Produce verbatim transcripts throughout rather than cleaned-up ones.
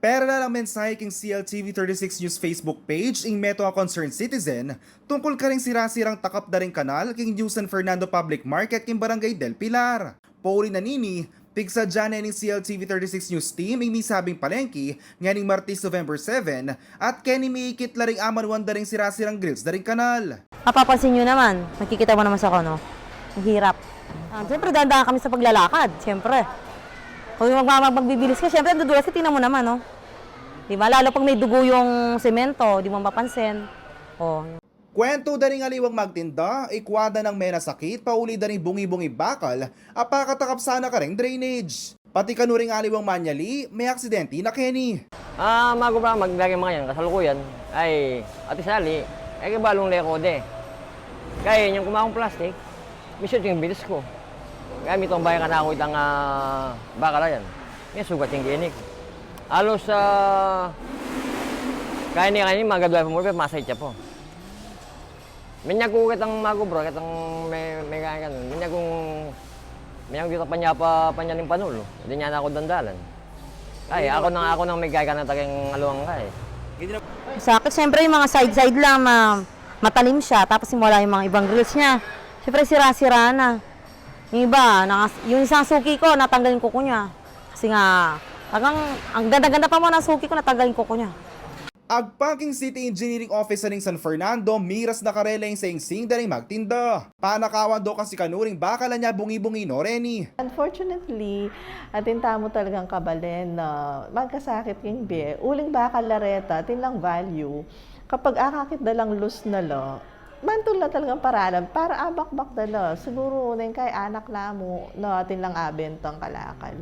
Paralel a mensahe king C L T V thirty-six News Facebook page, ing metung a concerned citizen tungkul karing sira-sirang takap da ring kanal king New San Fernando Public Market king Barangay Del Pilar. Pauli na nini, pigsadya ne ning C L T V thirty-six News team ing misabing palengke ngening Martes, November seven, at keni mikit la ring amanuan da ring sira-sirang grills da ring kanal. Mapapansin nyo naman, nakikita mo naman sa kono, ang hirap. Ah, siyempre, dahan-dahan kami sa paglalakad, siyempre. Kung mag-, mag-, magbibilis ka, siyempre, ang dudulas ka, tingnan mo naman, no? Di ba? Lalo pag may dugo yung semento, di mo mapapansin. Oh. Kuwentu da ring aliwang magtinda, ikwa da nang menasakit pauli da ring bungi-bungi bakal a pakatakap sana kareng drainage. Pati kanu ring aliwang manyali, meaksidente na keni. Ah, magobra, magdaging mga yan, kasalukuyan. Ay, ati sali, ay kibalung leko de. Kaya inyang kumakong plastic, misyot yung bilis ko. Kaya mitong bayan ka na ako itang, ah, bakal yan. May sugat yung ginik. Alos, ah, kaya niya kaya niya, magadwa pa mo, masay siya po. Minyag ku ketang magobra, ketang me-, mekaniko. Minyag kung, minyag ku dita panya pa, panya ning panulo. Di niya na ako dandalan. Ay, ako nang, ako nang may gaya na tagang aluang ka eh. Sakit, siyempre, yung mga side-side lang na matalim siya, tapos yung wala yung mga ibang grills niya. Siyempre, sira-sira na. Yung iba, nakas-, yung isang suki ko, natanggal yung kuko niya. Kasi nga, talagang, ang ganda-ganda pa mo ng suki ko, natanggal yung kuko niya. Agpang king City Engineering Office ning San Fernando, miras na karela ing singsing da ring magtinda. Panakawan do kasi kanu ring bakal a nya bungi-bungi no reni. Unfortunately, atin tamu talagang kabalen na magkasakit king bie. Uling bakal la reta, atin lang value. Kapag akakit da lang loose na la, mantul na talagang paralan para abakbak da la. Siguro, neng kay anak namu, na atin lang abentang kalakal.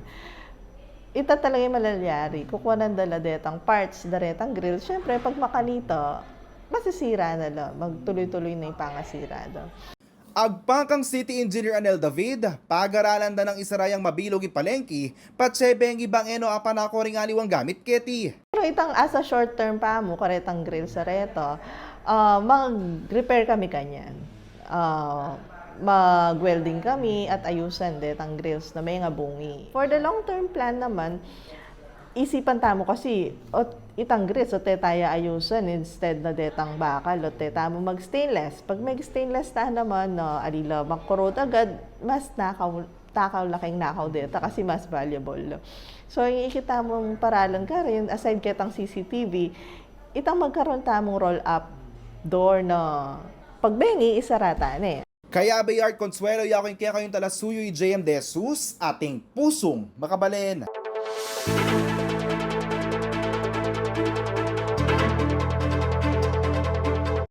Ita talaga yung malalyari, kukuanan da la detang parts da retang grill. Siyempre, pag makanita, masisira na la, magtuloy-tuloy na yung pangasira da. Agpang kang City Engineer Anel David, pagaralan da nang isara yang mabilug ing palengke, patse beng ibang e no apanako ring aliwang gamit keti. Pero itang as a short term pa mu, karetang grill sa reto, ah, mag-repair kami kanyan. Ah, mag-welding kami at ayusan detang grills na mengabungi. For the long term plan naman, isipan tamu kasi, o, itang grills, o, te taya ayusan instead na detang bakal, o, te tamu mag-stainless. Pag mag-stainless ta naman, no, ali la magkorod agad, mas nakaw-, takaw la keng nakaw deta kasi mas valuable, no. So, ing ikit tamung paralan karin, aside ketang C C T V, itang magkaroon tamung roll-up door na pagbengi, isara ta ne. Kayabe Art Consuelo, yaku ing kekayung talasuyu, i J M De Jesus, atin pusung makabalen.